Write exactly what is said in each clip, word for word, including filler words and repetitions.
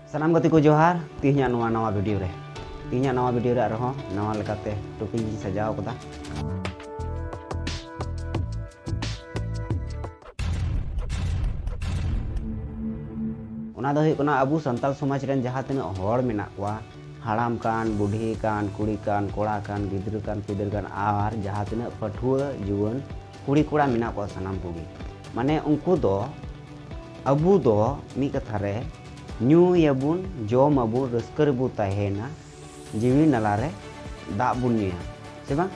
ᱥᱟᱱᱟᱢ ᱜᱟᱛᱮ ᱠᱚ ᱡᱚᱦᱟᱨ᱾ ᱛᱮᱦᱮᱧᱟᱜ ᱱᱚᱣᱟ ᱱᱟᱣᱟ ᱵᱷᱤᱰᱤᱭᱳ ᱨᱮ, ᱛᱮᱦᱮᱧᱟᱜ ᱱᱟᱣᱟ ᱵᱷᱤᱰᱤᱭᱳ ᱨᱮ ᱟᱨᱦᱚᱸ ᱱᱟᱣᱟ ᱞᱮᱠᱟᱛᱮ ᱴᱚᱯᱤᱠ ᱤᱧ ᱥᱟᱡᱟᱣ ᱠᱟᱫᱟ᱾ ᱚᱱᱟ ᱫᱚ ᱦᱩᱭᱩᱜ ᱠᱟᱱᱟ, ᱟᱵᱚ ᱥᱟᱱᱛᱟᱲ ᱥᱚᱢᱟᱡᱽ ᱨᱮᱱ ᱡᱟᱦᱟᱸ ᱛᱤᱱᱟᱹᱜ ᱦᱚᱲ ᱢᱮᱱᱟᱜ ᱠᱚᱣᱟ, ᱦᱟᱲᱟᱢ ᱠᱟᱱ, ᱵᱩᱰᱷᱤ ᱠᱟᱱ, ᱠᱩᱲᱤ ᱠᱟᱱ, ᱠᱚᱲᱟ ᱠᱟᱱ, ᱜᱤᱫᱽᱨᱟᱹ ᱠᱟᱱ, ᱯᱤᱫᱟᱹᱨ ᱠᱟᱱ, ᱟᱨ ᱡᱟᱦᱟᱸ ᱛᱤᱱᱟᱹᱜ ᱯᱟᱹᱴᱷᱩᱣᱟᱹ ᱡᱩᱣᱟᱹᱱ ᱠᱩᱲᱤ ᱠᱚᱲᱟ ᱢᱮᱱᱟᱜ ᱠᱚᱣᱟ, ᱥᱟᱱᱟᱢ ᱠᱚᱜᱮ, ᱢᱟᱱᱮ ᱩᱱᱠᱩ ᱫᱚ, ᱟᱵᱚ ᱫᱚ ᱢᱤᱫ ᱠᱟᱛᱷᱟ ᱨᱮ ᱧᱩᱭᱟᱵᱚᱱ, ᱡᱚᱢᱟᱵᱚᱱ, ᱨᱟᱹᱥᱠᱟᱹ ᱨᱮᱵᱚ ᱛᱟᱦᱮᱱᱟ, ᱡᱤᱣᱤ ᱱᱟᱞᱟ ᱨᱮ ᱫᱟᱜ ᱵᱚᱱ ᱧᱩᱭᱟ, ᱥᱮ ᱵᱟᱝ?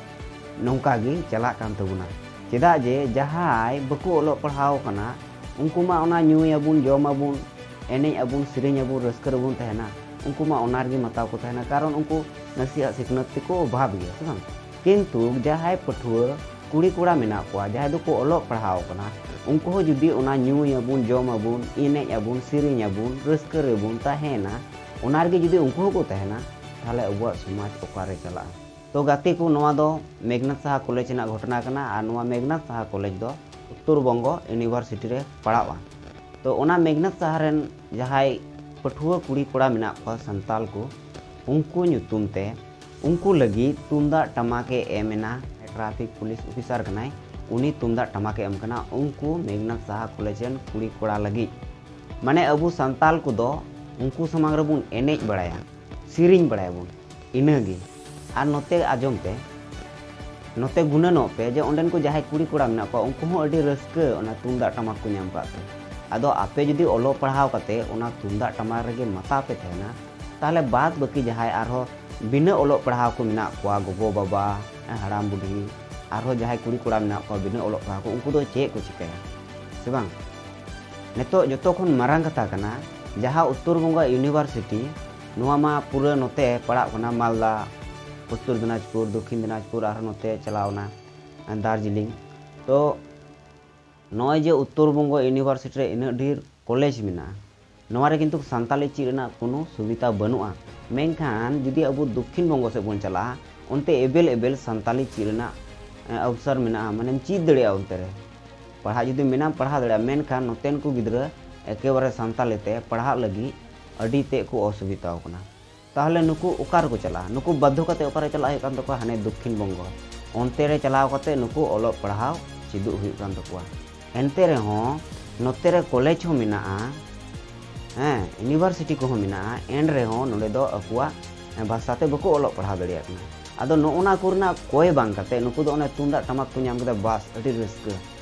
ᱱᱚᱝᱠᱟ ᱜᱮ ᱪᱟᱞᱟᱜ ᱠᱟᱱ ᱛᱟᱵᱚᱱᱟ᱾ ᱪᱮᱫᱟᱜ ᱡᱮ ᱡᱟᱦᱟᱸᱭ ᱵᱟᱠᱚ ᱚᱞᱚᱜ ᱯᱟᱲᱦᱟᱣ ᱠᱟᱱᱟ, ᱩᱱᱠᱩ ᱢᱟ ᱚᱱᱟ ᱧᱩᱭᱟᱵᱚᱱ, ᱡᱚᱢᱟᱵᱚᱱ, ᱮᱱᱮᱡ ᱟᱵᱚᱱ, ᱥᱮᱨᱮᱧ ᱟᱵᱚᱱ, ᱨᱟᱹᱥᱠᱟᱹ ᱨᱮᱵᱚᱱ ᱛᱟᱦᱮᱱᱟ, ᱩᱱᱠᱩ ᱢᱟ ᱚᱱᱟ ᱨᱮᱜᱮ ᱢᱟᱛᱟᱣ ᱠᱚ ᱛᱟᱦᱮᱱᱟ, ᱠᱟᱨᱚᱱ ᱩᱱᱠᱩ ᱱᱟᱥᱮᱭᱟᱜ ᱥᱤᱠᱷᱱᱟᱹᱛ ᱛᱮᱠᱚ ᱚᱵᱷᱟᱵᱽ ᱜᱮᱭᱟ, ᱥᱮ ᱵᱟᱝ? ᱠᱤᱱᱛᱩ ᱡᱟᱦᱟᱸᱭ ᱯᱟᱹᱴᱷᱩᱣᱟᱹ ᱠᱩᱲᱤ ᱠᱚᱲᱟ ᱢᱮᱱᱟᱜ ᱠᱚᱣᱟ, ᱡᱟᱦᱟᱸᱭ ᱫᱚᱠᱚ ᱚᱞᱚᱜ ᱯᱟᱲᱦᱟᱣ ᱠᱟᱱᱟ, ᱩᱱᱠᱩ ᱦᱚᱸ ᱡᱩᱫᱤ ᱚᱱᱟ ᱧᱩᱭᱟᱵᱚᱱ, ᱡᱚᱢᱟᱵᱚᱱ, ᱮᱱᱮᱡ ᱟᱵᱚᱱ, ᱥᱮᱨᱮᱧ ᱟᱵᱚᱱ, ᱨᱟᱹᱥᱠᱟᱹ ᱨᱮᱵᱚᱱ ᱛᱟᱦᱮᱱᱟ, ᱚᱱᱟ ᱨᱮᱜᱮ ᱡᱩᱫᱤ ᱩᱱᱠᱩ ᱦᱚᱸᱠᱚ ᱛᱟᱦᱮᱱᱟ, ᱛᱟᱦᱚᱞᱮ ᱟᱵᱚᱣᱟᱜ ᱥᱚᱢᱟᱡᱽ ᱚᱠᱟᱨᱮ ᱪᱟᱞᱟᱜᱼᱟ? ᱛᱚ ᱜᱟᱛᱮ ᱠᱚ, ᱱᱚᱣᱟ ᱫᱚ ᱢᱮᱜᱷᱱᱟᱛ ᱥᱟᱦᱟ ᱠᱚᱞᱮᱡᱽ ᱨᱮᱱᱟᱜ ᱜᱷᱚᱴᱚᱱᱟ ᱠᱟᱱᱟ᱾ ᱟᱨ ᱱᱚᱣᱟ ᱢᱮᱜᱷᱱᱟᱛ ᱥᱟᱦᱟ ᱠᱚᱞᱮᱡᱽ ᱫᱚ ᱩᱛᱛᱚᱨ ᱵᱚᱝᱜᱚ ᱤᱭᱩᱱᱤᱵᱷᱟᱨᱥᱤᱴᱤ ᱨᱮ ᱯᱟᱲᱟᱜᱼᱟ᱾ ᱛᱚ ᱚᱱᱟ ᱢᱮᱜᱷᱱᱟᱛ ᱥᱟᱦᱟ ᱨᱮᱱ ᱡᱟᱦᱟᱸᱭ ᱯᱟᱹᱴᱷᱩᱣᱟᱹ ᱠᱩᱲᱤ ᱠᱚᱲᱟ ᱢᱮᱱᱟᱜ ᱠᱚᱣᱟ, ᱥᱟᱱᱛᱟᱞ ᱠᱚ, ᱩᱱᱠᱩ ᱧᱩᱛᱩᱢ ᱛᱮ, ᱩᱱᱠᱩ ᱞᱟᱹᱜᱤᱫ ᱛᱩᱢᱫᱟᱜ ᱴᱟᱢᱟᱠ ᱮ ᱮᱢ ᱮᱱᱟ᱾ ᱴᱨᱟᱯᱷᱤᱠ ᱯᱩᱞᱤᱥ ᱚᱯᱷᱤᱥᱟᱨ ᱠᱟᱱᱟᱭ, ᱩᱱᱤ ᱛᱩᱢᱫᱟᱜ ᱴᱟᱢᱟᱠ ᱮ ᱮᱢ ᱠᱟᱱᱟ ᱩᱱᱠᱩ ᱢᱮᱜᱷᱱᱟᱛ ᱥᱟᱦᱟ ᱠᱚᱞᱮᱡᱽ ᱨᱮᱱ ᱠᱩᱲᱤ ᱠᱚᱲᱟ ᱞᱟᱹᱜᱤᱫ᱾ ᱢᱟᱱᱮ ᱟᱵᱚ ᱥᱟᱱᱛᱟᱞ ᱠᱚᱫᱚ ᱩᱱᱠᱩ ᱥᱟᱢᱟᱝ ᱨᱮᱵᱚᱱ ᱮᱱᱮᱡ ᱵᱟᱲᱟᱭᱟ, ᱥᱮᱨᱮᱧ ᱵᱟᱲᱟᱭᱟᱵᱚᱱ, ᱤᱱᱟᱹᱜᱮ᱾ ᱟᱨ ᱱᱚᱛᱮ ᱟᱸᱡᱚᱢ ᱯᱮ, ᱱᱚᱛᱮ ᱜᱩᱱᱟᱹᱱᱚᱜ ᱯᱮ ᱡᱮ ᱚᱸᱰᱮᱱ ᱠᱚ ᱡᱟᱦᱟᱸᱭ ᱠᱩᱲᱤ ᱠᱚᱲᱟ ᱢᱮᱱᱟᱜ ᱠᱚᱣᱟ, ᱩᱱᱠᱩ ᱦᱚᱸ ᱟᱹᱰᱤ ᱨᱟᱹᱥᱠᱟᱹ ᱚᱱᱟ ᱛᱩᱢᱫᱟᱜ ᱴᱟᱢᱟᱠ ᱠᱚ ᱧᱟᱢ ᱠᱟᱜ ᱛᱮ᱾ ᱟᱫᱚ ᱟᱯᱮ ᱡᱩᱫᱤ ᱚᱞᱚᱜ ᱯᱟᱲᱦᱟᱣ ᱠᱟᱛᱮ ᱚᱱᱟ ᱛᱩᱢᱫᱟᱜ ᱴᱟᱢᱟᱠ ᱨᱮᱜᱮ ᱢᱟᱛᱟᱣ ᱯᱮ ᱛᱟᱦᱮᱱᱟ, ᱛᱟᱦᱚᱞᱮ ᱵᱟᱫ ᱵᱟᱹᱠᱤ ᱡᱟᱦᱟᱸᱭ ᱟᱨᱦᱚᱸ ᱵᱤᱱᱟᱹ ᱚᱞᱚᱜ ᱯᱟᱲᱦᱟᱣ ᱠᱚ ᱢᱮᱱᱟᱜ ᱠᱚᱣᱟ, ᱜᱚᱜᱚ ᱵᱟᱵᱟ, ᱦᱟᱲᱟᱢ ᱵᱩᱰᱷᱤ, ᱟᱨᱦᱚᱸ ᱡᱟᱦᱟᱸᱭ ᱠᱩᱲᱤ ᱠᱚᱲᱟ ᱢᱮᱱᱟᱜ ᱠᱚᱣᱟ ᱵᱤᱱᱟᱹ ᱚᱞᱚᱜ ᱯᱟᱲᱦᱟᱣ ᱠᱚ, ᱩᱱᱠᱩ ᱫᱚ ᱪᱮᱫ ᱠᱚ ᱪᱤᱠᱟᱹᱭᱟ, ᱥᱮ ᱵᱟᱝ? ᱱᱤᱛᱚᱜ ᱡᱚᱛᱚ ᱠᱷᱚᱱ ᱢᱟᱨᱟᱝ ᱠᱟᱛᱷᱟ ᱠᱟᱱᱟ, ᱡᱟᱦᱟᱸ ᱩᱛᱛᱚᱨ ᱵᱚᱝᱜᱚ ᱤᱭᱩᱱᱤᱵᱷᱟᱨᱥᱤᱴᱤ, ᱱᱚᱣᱟ ᱢᱟ ᱯᱩᱨᱟᱹ ᱱᱚᱛᱮ ᱯᱟᱲᱟᱜ ᱠᱟᱱᱟ, ᱢᱟᱞᱫᱟ, ᱩᱛᱛᱚᱨ ᱫᱤᱱᱟᱡᱽᱯᱩᱨ, ᱫᱚᱠᱠᱷᱤᱱ ᱫᱤᱱᱟᱡᱽᱯᱩᱨ, ᱟᱨᱦᱚᱸ ᱱᱚᱛᱮ ᱪᱟᱞᱟᱣ ᱮᱱᱟ ᱫᱟᱨᱡᱤᱞᱤᱝ᱾ ᱛᱚ ᱱᱚᱜᱼᱚᱭ ᱡᱮ ᱩᱛᱛᱚᱨ ᱵᱚᱝᱜᱚ ᱤᱭᱩᱱᱤᱵᱷᱟᱨᱥᱤᱴᱤ ᱨᱮ ᱤᱱᱟᱹᱜ ᱰᱷᱮᱨ ᱠᱚᱞᱮᱡᱽ ᱢᱮᱱᱟᱜᱼᱟ, ᱱᱚᱣᱟ ᱨᱮ ᱠᱤᱱᱛᱩ ᱥᱟᱱᱛᱟᱞᱤ ᱪᱮᱫ ᱨᱮᱱᱟᱜ ᱠᱳᱱᱳ ᱥᱩᱵᱤᱫᱷᱟ ᱵᱟᱹᱱᱩᱜᱼᱟ᱾ ᱢᱮᱱᱠᱷᱟᱱ ᱡᱩᱫᱤ ᱟᱵᱚ ᱫᱚᱠᱠᱷᱤᱱ ᱵᱚᱝᱜᱚ ᱥᱮᱫ ᱵᱚᱱ ᱪᱟᱞᱟᱜᱼᱟ, ᱚᱱᱛᱮ ᱮᱵᱮᱞ ᱮᱵᱮᱞ ᱥᱟᱱᱛᱟᱞᱤ ᱪᱮᱫ ᱨᱮᱱᱟᱜ, ᱮ, ᱚᱯᱥᱚᱨ ᱢᱮᱱᱟᱜᱼᱟ, ᱢᱟᱱᱮᱢ ᱪᱮᱫ ᱫᱟᱲᱮᱭᱟᱜᱼᱟ ᱚᱱᱛᱮ ᱨᱮ᱾ ᱯᱟᱲᱦᱟᱜ ᱡᱩᱫᱤ ᱢᱮᱱᱟᱢ, ᱯᱟᱲᱦᱟᱣ ᱫᱟᱲᱮᱭᱟᱜᱼᱟ, ᱢᱮᱱᱠᱷᱟᱱ ᱱᱚᱛᱮᱱ ᱠᱚ ᱜᱤᱫᱽᱨᱟᱹ ᱮᱠᱮᱵᱟᱨᱮ ᱥᱟᱱᱛᱟᱞᱤ ᱛᱮ ᱯᱟᱲᱦᱟᱜ ᱞᱟᱹᱜᱤᱫ ᱟᱹᱰᱤ ᱛᱮᱫ ᱠᱚ ᱚᱥᱩᱵᱤᱫᱷᱟᱣ ᱠᱟᱱᱟ᱾ ᱛᱟᱦᱚᱞᱮ ᱱᱩᱠᱩ ᱚᱠᱟ ᱨᱮᱠᱚ ᱪᱟᱞᱟᱜᱼᱟ? ᱱᱩᱠᱩ ᱵᱟᱫᱽᱫᱷᱚ ᱠᱟᱛᱮ ᱚᱠᱟᱨᱮ ᱪᱟᱞᱟᱜ ᱦᱩᱭᱩᱜ ᱠᱟᱱ ᱛᱟᱠᱚᱣᱟ? ᱦᱟᱱᱮ ᱫᱚᱠᱠᱷᱤᱱ ᱵᱚᱝᱜᱚ, ᱚᱱᱛᱮ ᱨᱮ ᱪᱟᱞᱟᱣ ᱠᱟᱛᱮ ᱱᱩᱠᱩ ᱚᱞᱚᱜ ᱯᱟᱲᱦᱟᱣ ᱪᱮᱫᱚᱜ ᱦᱩᱭᱩᱜ ᱠᱟᱱ ᱛᱟᱠᱚᱣᱟ᱾ ᱮᱱᱛᱮ ᱨᱮᱦᱚᱸ ᱱᱚᱛᱮ ᱨᱮ ᱠᱚᱞᱮᱡᱽ ᱦᱚᱸ ᱢᱮᱱᱟᱜᱼᱟ, ᱦᱮᱸ, ᱤᱭᱩᱱᱤᱵᱷᱟᱨᱥᱤᱴᱤ ᱠᱚᱦᱚᱸ ᱢᱮᱱᱟᱜᱼᱟ, ᱮᱱ ᱨᱮᱦᱚᱸ ᱱᱚᱰᱮ ᱫᱚ ᱟᱠᱚᱣᱟᱜ ᱵᱷᱟᱥᱟ ᱛᱮ ᱵᱟᱠᱚ ᱚᱞᱚᱜ ᱯᱟᱲᱦᱟᱣ ᱫᱟᱲᱮᱭᱟᱜ ᱠᱟᱱᱟ᱾ ᱟᱫᱚ ᱱᱚᱜᱼᱚ ᱱᱟ ᱠᱚᱨᱮᱱᱟᱜ ᱠᱚᱭ ᱵᱟᱝ ᱠᱟᱛᱮ ᱱᱩᱠᱩ ᱫᱚ ᱚᱱᱮ ᱛᱩᱢᱫᱟᱜ ᱴᱟᱢᱟᱠ ᱠᱚ ᱧᱟᱢ ᱠᱮᱫᱟ, ᱵᱟᱥ, ᱟᱹᱰᱤ ᱨᱟᱹᱥᱠᱟᱹ,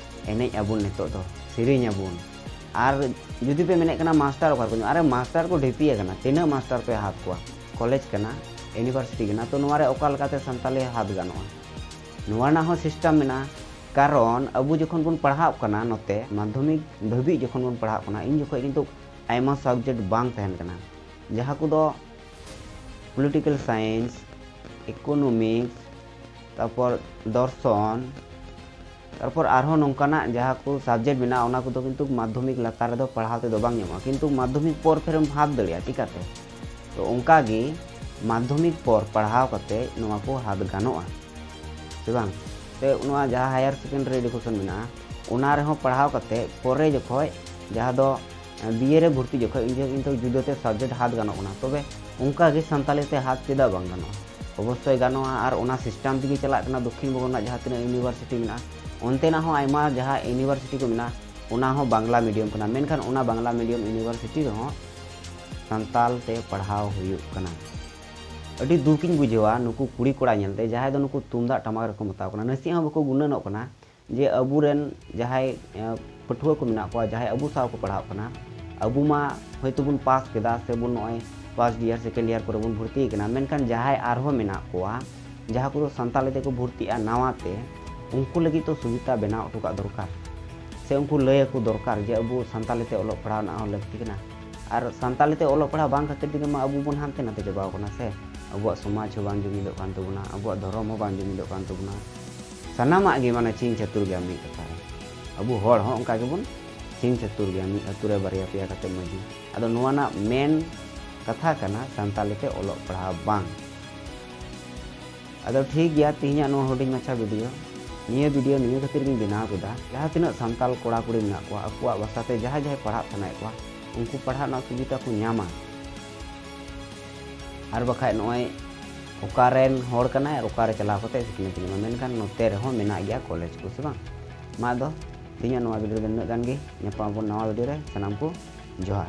ᱮᱱᱮᱡ ᱟᱵᱚᱱ ᱱᱤᱛᱚᱜ ᱫᱚ, ᱥᱮᱨᱮᱧ ᱟᱵᱚᱱ᱾ ᱟᱨ ᱡᱩᱫᱤ ᱯᱮ ᱢᱮᱱᱮᱫ ᱠᱟᱱᱟ ᱢᱟᱥᱴᱟᱨ ᱚᱠᱟ ᱨᱮᱠᱚ ᱧᱟᱢᱚᱜᱼᱟ, ᱟᱨᱮ, ᱢᱟᱥᱴᱟᱨ ᱠᱚ ᱰᱷᱤᱯᱤ ᱟᱠᱟᱱᱟ, ᱛᱤᱱᱟᱹᱜ ᱢᱟᱥᱴᱟᱨ ᱯᱮ ᱦᱟᱛ ᱠᱚᱣᱟ? ᱠᱚᱞᱮᱡᱽ ᱠᱟᱱᱟ, ᱤᱭᱩᱱᱤᱵᱷᱟᱨᱥᱤᱴᱤ ᱠᱟᱱᱟ, ᱛᱚ ᱱᱚᱣᱟ ᱨᱮ ᱚᱠᱟ ᱞᱮᱠᱟᱛᱮ ᱥᱟᱱᱛᱟᱞᱤ ᱦᱟᱛ ᱜᱟᱱᱚᱜᱼᱟ? ᱱᱚᱣᱟ ᱨᱮᱱᱟᱜ ᱦᱚᱸ ᱥᱤᱥᱴᱮᱢ ᱢᱮᱱᱟᱜᱼᱟ᱾ ᱠᱟᱨᱚᱱ ᱟᱵᱚ ᱡᱚᱠᱷᱚᱱ ᱵᱚᱱ ᱯᱟᱲᱦᱟᱜ ᱠᱟᱱᱟ, ᱱᱚᱛᱮ ᱢᱟᱫᱽᱫᱷᱚᱢᱤᱠ ᱫᱷᱟᱹᱵᱤᱡ ᱡᱚᱠᱷᱚᱱ ᱵᱚᱱ ᱯᱟᱲᱦᱟᱜ ᱠᱟᱱᱟ, ᱤᱧ ᱡᱚᱠᱷᱚᱱ ᱠᱤᱱᱛᱩ ᱟᱭᱢᱟ ᱥᱟᱵᱡᱮᱠᱴ ᱵᱟᱝ ᱛᱟᱦᱮᱱ ᱠᱟᱱᱟ, ᱡᱟᱦᱟᱸ ᱠᱚᱫᱚ ᱯᱚᱞᱤᱴᱤᱠᱮᱞ ᱥᱟᱭᱮᱱᱥ, ᱤᱠᱳᱱᱚᱢᱤᱠᱥ, ᱛᱟᱨᱯᱚᱨ ᱫᱚᱨᱥᱚᱱ, ᱛᱟᱨᱯᱚᱨ ᱟᱨᱦᱚᱸ ᱱᱚᱝᱠᱟᱱᱟᱜ ᱡᱟᱦᱟᱸ ᱠᱚ ᱥᱟᱵᱡᱮᱠᱴ ᱢᱮᱱᱟᱜᱼᱟ, ᱚᱱᱟ ᱠᱚᱫᱚ ᱠᱤᱱᱛᱩ ᱢᱟᱫᱽᱫᱷᱚᱢᱤᱠ ᱞᱟᱛᱟᱨ ᱨᱮᱫᱚ ᱯᱟᱲᱦᱟᱣ ᱛᱮᱫᱚ ᱵᱟᱝ ᱧᱟᱢᱚᱜᱼᱟ, ᱠᱤᱱᱛᱩ ᱢᱟᱫᱽᱫᱷᱚᱢᱤᱠ ᱯᱚᱨ ᱯᱷᱮᱨᱮᱢ ᱦᱟᱛ ᱫᱟᱲᱮᱭᱟᱜᱼᱟ᱾ ᱪᱤᱠᱟᱹᱛᱮ? ᱛᱚ ᱚᱱᱠᱟᱜᱮ ᱢᱟᱫᱽᱫᱷᱚᱢᱤᱠ ᱯᱚᱨ ᱯᱟᱲᱦᱟᱣ ᱠᱟᱛᱮ ᱱᱚᱣᱟ ᱠᱚ ᱦᱟᱛ ᱜᱟᱱᱚᱜᱼᱟ, ᱥᱮ ᱵᱟᱝ? ᱛᱮ ᱱᱚᱣᱟ ᱡᱟᱦᱟᱸ ᱦᱟᱭᱟᱨ ᱥᱮᱠᱮᱱᱰᱟᱨᱤ ᱮᱰᱩᱠᱮᱥᱚᱱ ᱢᱮᱱᱟᱜᱼᱟ, ᱚᱱᱟ ᱨᱮᱦᱚᱸ ᱯᱟᱲᱦᱟᱣ ᱠᱟᱛᱮ ᱯᱚᱨᱮ ᱡᱚᱠᱷᱚᱡ ᱡᱟᱦᱟᱸ ᱫᱚ ᱵᱤᱭᱮ ᱨᱮ ᱵᱷᱚᱨᱛᱤ ᱡᱚᱠᱷᱚᱡ ᱩᱱ ᱡᱚᱠᱷᱚᱡ ᱠᱤᱱᱛᱩ ᱡᱩᱫᱟᱹᱛᱮ ᱥᱟᱵᱡᱮᱠᱴ ᱦᱟᱛ ᱜᱟᱱᱚᱜ ᱠᱟᱱᱟ᱾ ᱛᱚᱵᱮ ᱚᱱᱠᱟᱜᱮ ᱥᱟᱱᱛᱟᱞᱤ ᱛᱮ ᱦᱟᱛ ᱪᱮᱫᱟᱜ ᱵᱟᱝ ᱜᱟᱱᱚᱜᱼᱟ? ᱚᱵᱚᱥᱥᱳᱭ ᱜᱟᱱᱚᱜᱼᱟ᱾ ᱟᱨ ᱚᱱᱟ ᱥᱤᱥᱴᱮᱢ ᱛᱮᱜᱮ ᱪᱟᱞᱟᱜ ᱠᱟᱱᱟ ᱫᱚᱠᱠᱷᱤᱱ ᱵᱚᱝᱜᱚ ᱨᱮᱱᱟᱜ ᱡᱟᱦᱟᱸ ᱛᱤᱱᱟᱹᱜ ᱤᱭᱩᱱᱤᱵᱷᱟᱨᱥᱤᱴᱤ ᱢᱮᱱᱟᱜᱼᱟ, ᱚᱱᱛᱮᱱᱟᱜ ᱦᱚᱸ ᱟᱭᱢᱟ ᱡᱟᱦᱟᱸ ᱤᱭᱩᱱᱤᱵᱷᱟᱨᱥᱤᱴᱤ ᱠᱚ ᱢᱮᱱᱟᱜᱼᱟ, ᱚᱱᱟ ᱦᱚᱸ ᱵᱟᱝᱞᱟ ᱢᱤᱰᱤᱭᱟᱢ ᱠᱟᱱᱟ, ᱢᱮᱱᱠᱷᱟᱱ ᱚᱱᱟ ᱵᱟᱝᱞᱟ ᱢᱤᱰᱤᱭᱟᱢ ᱤᱭᱩᱱᱤᱵᱷᱟᱨᱥᱤᱴᱤ ᱨᱮᱦᱚᱸ ᱥᱟᱱᱛᱟᱞ ᱛᱮ ᱯᱟᱲᱦᱟᱣ ᱦᱩᱭᱩᱜ ᱠᱟᱱᱟ᱾ ᱟᱹᱰᱤ ᱫᱩᱠᱤᱧ ᱵᱩᱡᱷᱟᱹᱣᱟ ᱱᱩᱠᱩ ᱠᱩᱲᱤ ᱠᱚᱲᱟ ᱧᱮᱞᱛᱮ, ᱡᱟᱦᱟᱸᱭ ᱫᱚ ᱱᱩᱠᱩ ᱛᱩᱢᱫᱟᱜ ᱴᱟᱢᱟᱠ ᱨᱮᱠᱚ ᱢᱮᱛᱟᱣ ᱠᱟᱱᱟ, ᱱᱟᱥᱮᱭᱟᱜ ᱦᱚᱸ ᱵᱟᱠᱚ ᱜᱩᱱᱟᱹᱱᱚᱜ ᱠᱟᱱᱟ ᱡᱮ ᱟᱵᱚᱨᱮᱱ ᱡᱟᱦᱟᱸᱭ, ᱮ, ᱯᱟᱹᱴᱷᱩᱣᱟᱹ ᱠᱚ ᱢᱮᱱᱟᱜ ᱠᱚᱣᱟ, ᱡᱟᱦᱟᱸᱭ ᱟᱵᱚ ᱥᱟᱶ ᱠᱚ ᱯᱟᱲᱦᱟᱜ ᱠᱟᱱᱟ, ᱟᱵᱚ ᱢᱟ ᱦᱚᱭᱛᱳ ᱵᱚᱱ ᱯᱟᱥ ᱠᱮᱫᱟ ᱥᱮ ᱵᱚᱱ ᱱᱚᱜᱼᱚᱭ ᱯᱷᱟᱥᱴ ᱤᱭᱟᱨ, ᱥᱮᱠᱮᱱᱰ ᱤᱭᱟᱨ ᱠᱚᱨᱮ ᱵᱚᱱ ᱵᱷᱚᱨᱛᱤ ᱠᱟᱱᱟ, ᱢᱮᱱᱠᱷᱟᱱ ᱡᱟᱦᱟᱸᱭ ᱟᱨᱦᱚᱸ ᱢᱮᱱᱟᱜ ᱠᱚᱣᱟ, ᱡᱟᱦᱟᱸ ᱠᱚᱫᱚ ᱥᱟᱱᱛᱟᱞᱤ ᱛᱮᱠᱚ ᱵᱷᱚᱨᱛᱤᱜᱼᱟ ᱱᱟᱣᱟ ᱛᱮ, ᱩᱱᱠᱩ ᱞᱟᱹᱜᱤᱫ ᱛᱚ ᱥᱩᱵᱤᱫᱷᱟ ᱵᱮᱱᱟᱣ ᱦᱚᱴᱚ ᱠᱟᱜ ᱫᱚᱨᱠᱟᱨ, ᱥᱮ ᱩᱱᱠᱩ ᱞᱟᱹᱭ ᱟᱠᱚ ᱫᱚᱨᱠᱟᱨ ᱡᱮ ᱟᱵᱚ ᱥᱟᱱᱛᱟᱞᱤ ᱛᱮ ᱚᱞᱚᱜ ᱯᱟᱲᱦᱟᱣ ᱨᱮᱱᱟᱜ ᱦᱚᱸ ᱞᱟᱹᱠᱛᱤ ᱠᱟᱱᱟ᱾ ᱟᱨ ᱥᱟᱱᱛᱟᱞᱤ ᱛᱮ ᱚᱞᱚᱜ ᱯᱟᱲᱦᱟᱣ ᱵᱟᱝ ᱠᱷᱟᱹᱛᱤᱨ ᱛᱮᱜᱮ ᱢᱟ ᱟᱵᱚ ᱵᱚᱱ ᱦᱟᱱᱛᱮ ᱱᱟᱛᱮ ᱪᱟᱵᱟᱣ ᱠᱟᱱᱟ ᱥᱮ᱾ ᱟᱵᱚᱣᱟᱜ ᱥᱚᱢᱟᱡᱽ ᱦᱚᱸ ᱵᱟᱝ ᱡᱩᱢᱤᱫᱚᱜ ᱠᱟᱱ ᱛᱟᱵᱚᱱᱟ, ᱟᱵᱚᱣᱟᱜ ᱫᱷᱚᱨᱚᱢ ᱦᱚᱸ ᱵᱟᱝ ᱡᱩᱢᱤᱫᱚᱜ ᱠᱟᱱ ᱛᱟᱵᱚᱱᱟ, ᱥᱟᱱᱟᱢᱟᱜ ᱜᱮ ᱢᱟᱱᱮ ᱪᱷᱤᱝ ᱪᱷᱟᱹᱛᱩᱨ ᱜᱮᱭᱟ ᱢᱤᱫ ᱠᱟᱛᱷᱟ ᱨᱮ᱾ ᱟᱵᱚ ᱦᱚᱲ ᱦᱚᱸ ᱚᱱᱠᱟ ᱜᱮᱵᱚᱱ ᱪᱷᱤᱝ ᱪᱷᱟᱹᱛᱩᱨ ᱜᱮᱭᱟ, ᱢᱤᱫ ᱟᱹᱛᱩ ᱨᱮ ᱵᱟᱨᱭᱟ ᱯᱮᱭᱟ ᱠᱟᱛᱮ ᱢᱟᱹᱡᱷᱤ᱾ ᱟᱫᱚ ᱱᱚᱣᱟ ᱨᱮᱱᱟᱜ ᱢᱮᱱ ᱠᱟᱛᱷᱟ ᱠᱟᱱᱟ ᱥᱟᱱᱛᱟᱞᱤ ᱛᱮ ᱚᱞᱚᱜ ᱯᱟᱲᱦᱟᱣ ᱵᱟᱝ᱾ ᱟᱫᱚ ᱴᱷᱤᱠ ᱜᱮᱭᱟ, ᱛᱮᱦᱮᱧᱟᱜ ᱱᱚᱣᱟ ᱦᱩᱰᱤᱧ ᱢᱟᱪᱷᱟ ᱵᱷᱤᱰᱤᱭᱳ, ᱱᱤᱭᱟᱹ ᱵᱷᱤᱰᱤᱭᱳ ᱱᱤᱭᱟᱹ ᱠᱷᱟᱹᱛᱤᱨ ᱜᱤᱧ ᱵᱮᱱᱟᱣ ᱠᱮᱫᱟ, ᱡᱟᱦᱟᱸ ᱛᱤᱱᱟᱹᱜ ᱥᱟᱱᱛᱟᱞ ᱠᱚᱲᱟ ᱠᱩᱲᱤ ᱢᱮᱱᱟᱜ ᱠᱚᱣᱟ, ᱟᱠᱚᱣᱟᱜ ᱵᱷᱟᱥᱟ ᱛᱮ ᱡᱟᱦᱟᱸᱭ ᱡᱟᱦᱟᱸᱭ ᱯᱟᱲᱦᱟᱜ ᱥᱟᱱᱟᱭᱮᱫ ᱠᱚᱣᱟ, ᱩᱱᱠᱩ ᱯᱟᱲᱦᱟᱜ ᱨᱮᱱᱟᱜ ᱥᱩᱵᱤᱫᱷᱟ ᱠᱚ ᱧᱟᱢᱟ᱾ ᱟᱨ ᱵᱟᱠᱷᱟᱡ ᱱᱚᱜᱼᱚᱭ ᱚᱠᱟᱨᱮᱱ ᱦᱚᱲ ᱠᱟᱱᱟᱭ ᱟᱨ ᱚᱠᱟᱨᱮ ᱪᱟᱞᱟᱣ ᱠᱟᱛᱮ ᱥᱤᱠᱷᱱᱟᱹᱛ ᱧᱟᱢᱟ, ᱢᱮᱱᱠᱷᱟᱱ ᱱᱚᱛᱮ ᱨᱮᱦᱚᱸ ᱢᱮᱱᱟᱜ ᱜᱮᱭᱟ ᱠᱚᱞᱮᱡᱽ ᱠᱚ, ᱥᱮ ᱵᱟᱝ? ᱢᱟ ᱫᱚ ᱛᱮᱦᱮᱧᱟᱜ ᱱᱚᱣᱟ ᱵᱷᱤᱰᱤᱭᱳ ᱨᱮᱫᱚ ᱱᱤᱱᱟᱹᱜ ᱜᱟᱱ ᱜᱮ, ᱧᱟᱯᱟᱢ ᱟᱵᱚᱱ ᱱᱟᱣᱟ ᱵᱷᱤᱰᱤᱭᱳ ᱨᱮ, ᱥᱟᱱᱟᱢ ᱠᱚ ᱡᱚᱦᱟᱨ᱾